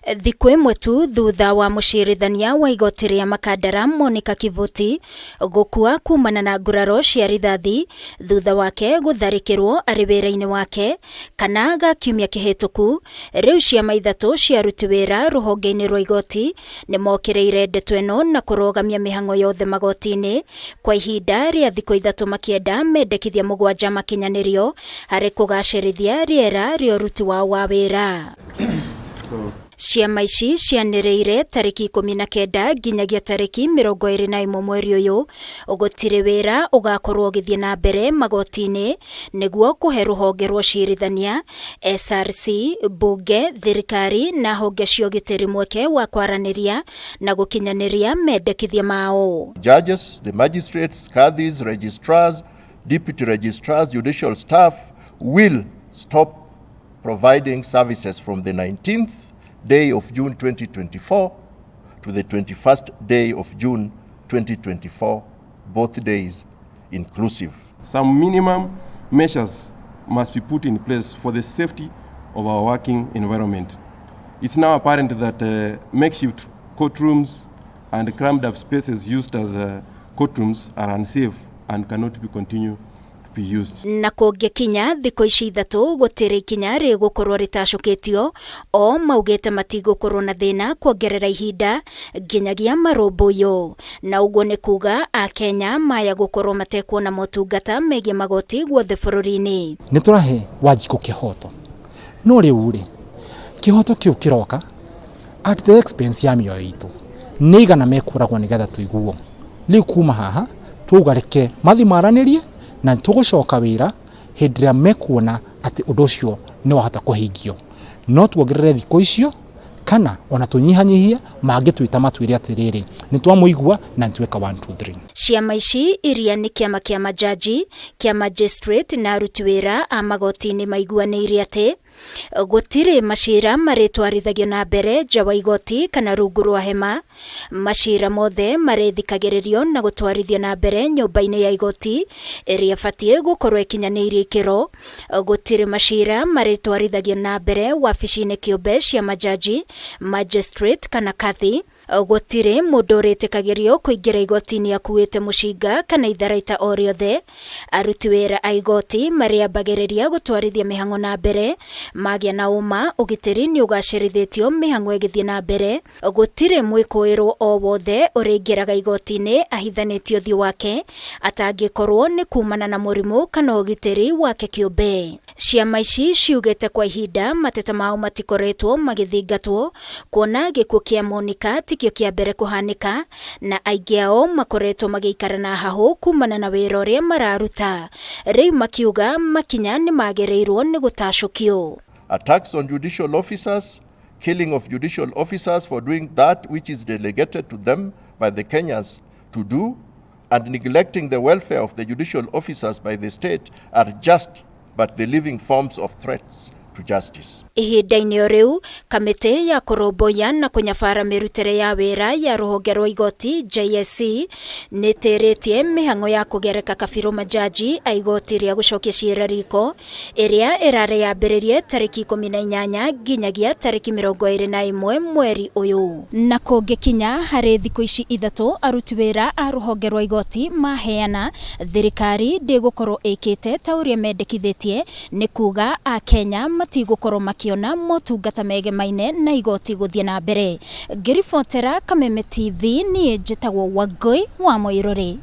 Thikũ ĩmwe tu thutha wa mũcirithania wa igoti rĩa Makandara Monica Kivuti gũkua kumana na nguraro cia rithathi thutha wake gũtharĩkĩrwo arĩ wĩra-inĩ wake kana ga kiumia kĩhĩtũku, rĩu ciama ithatũ cia aruti wĩra rũhonge-inĩ rwa igoti nĩ mokĩrĩire ndeto ĩno na kũrũgamia mĩhang'o yothe magoti-inĩ kwa ihinda rĩa thikũ 3 makĩenda mendekithia 7 makinyanĩrio harĩ kũgacĩrithia rĩera rĩa ũruti wao wa wĩra. Ciama ici cianĩrĩire tarĩki 19 nginyagia tarĩki 21 mweri ũyũ gũtirĩ wĩra ũgakorwo ũgĩthiĩ na mbere magoti-inĩ nĩguo kũhe rũhonge rwa ũcirithania SRC, bunge, thirikari na honge cia ũgitĩri mweke wa kwaranĩria na gũkinyanĩria mendekithia mao. Judges, the magistrates, kadhis, registrars, deputy registrars, judicial staff will stop providing services from the 19th day of June 2024 to the 21st day of June 2024, both days inclusive. Some minimum measures must be put in place for the safety of our working environment. It's now apparent that makeshift courtrooms and crammed up spaces used as courtrooms are unsafe and cannot be continued to be used. Na kũngĩkinya thikũ ici 3 gũtirĩ ikinya rĩgũkorwo rĩtacũkĩtio, o maugĩte matigũkorwo na thĩna kuongerera ihinda nginyagia marũmbũiyo, na ũguo nĩ kuga akenya maya gũkorwo matekuona motungata megiĩ magoti guothe bũrũri-inĩ. Nĩ tũrahe Wanjikũ kĩhoto, no rĩu rĩ kĩhoto kĩu kĩroka at the expense ya mĩoyo itũ, nĩ igana mekũragwo nĩgetha tũiguo. Rĩu kuma haha twauga reke mathi maranĩrie na tũgũcoka wĩra hĩndĩ ĩrĩa mekuona atĩ ũndũ ũcio nĩ wahota kũhingio. No tuongerere thikũ icio kana ona tũnyihanyihie, mangĩtwĩta matwĩre atĩrĩrĩ nĩ twamũigua na nĩ tweka 1 2 3. Ciama ici iria nĩ kĩama kĩa majaji, kĩa magistrate na aruti wĩra a magoti-inĩ maiguanĩire atĩ gũtirĩ macira marĩtwarithagio na mbere nja wa igoti kana rungu rwa hema. Macira mothe marĩthikagĩrĩrio na gũtwarithio na mbere nyũmba-inĩ ya igoti ĩrĩa ĩbatiĩ gũkorwo ĩkinyanĩirie ikĩro. Gũtirĩ macira marĩtwarithagio na mbere wabici-inĩ kĩũmbe cia majaji, magistrate kana kathi. Gũtirĩ mũndũ ũrĩtĩkagĩrio kũingĩra igoti-inĩ akuĩte mũcinga kana itharaita o rĩothe. Aruti wĩra a igoti marĩambagĩrĩria gũtwarithia mĩhang'o na mbere magĩa na ũma ũgitĩri nĩ ũgacĩrithĩtio mĩhang'o ĩgĩthiĩ na mbere. Gũtirĩ mwĩkũĩrwo o wothe ũrĩingĩraga igoti-inĩ ahithanĩtie ũthiũ wake atangĩkorwo nĩ kumana na mũrimũ kana ũgitĩri wake kĩũmbe. Ciama ici ciugĩte kwa ihinda mateta mao matikoretwo magĩthingatwo kuona gĩkuũ kĩa Monica tikĩo kĩa mbere kũhanĩka, na aingĩ ao makoretwo magĩikara na hahũ kumana na wĩra ũrĩa mararuta. Rĩu makiuga makinya nĩ magĩrĩirwo nĩ gũtacũkio. Attacks on judicial officers, killing of judicial officers for doing that which is delegated to them by the Kenyans to do, and neglecting the welfare of the judicial officers by the state are just but the living forms of threats to justice. Ihinda-inĩ o rĩu, kamĩtĩ ya kũrũmbũiya na kũnyabara mĩrutĩre ya wĩra ya rũhonge rwa igoti JSC nĩ ĩtĩrĩtie mĩhang'o ya kũgereka kabirũ majaji a igoti rĩa gũcokia ciira riko ĩrĩa ĩrarĩ yambĩrĩrie tarĩki 18 nginyagia tarĩki 21 mweri ũyũ. Na kũngĩkinya harĩ thikũ ici 3 aruti wĩra a rũhonge rwa igoti maheana, thirikari ndĩgũkorwo ĩkĩte ta ũrĩa mendekithĩtie, nĩ kuga akenya matigũkorwo makĩona motungata megemaine na igoti gũthiĩ na mbere. Ngĩribotera Kameme TV, niĩ njĩtagwo Wangũi wa Mũirũrĩ.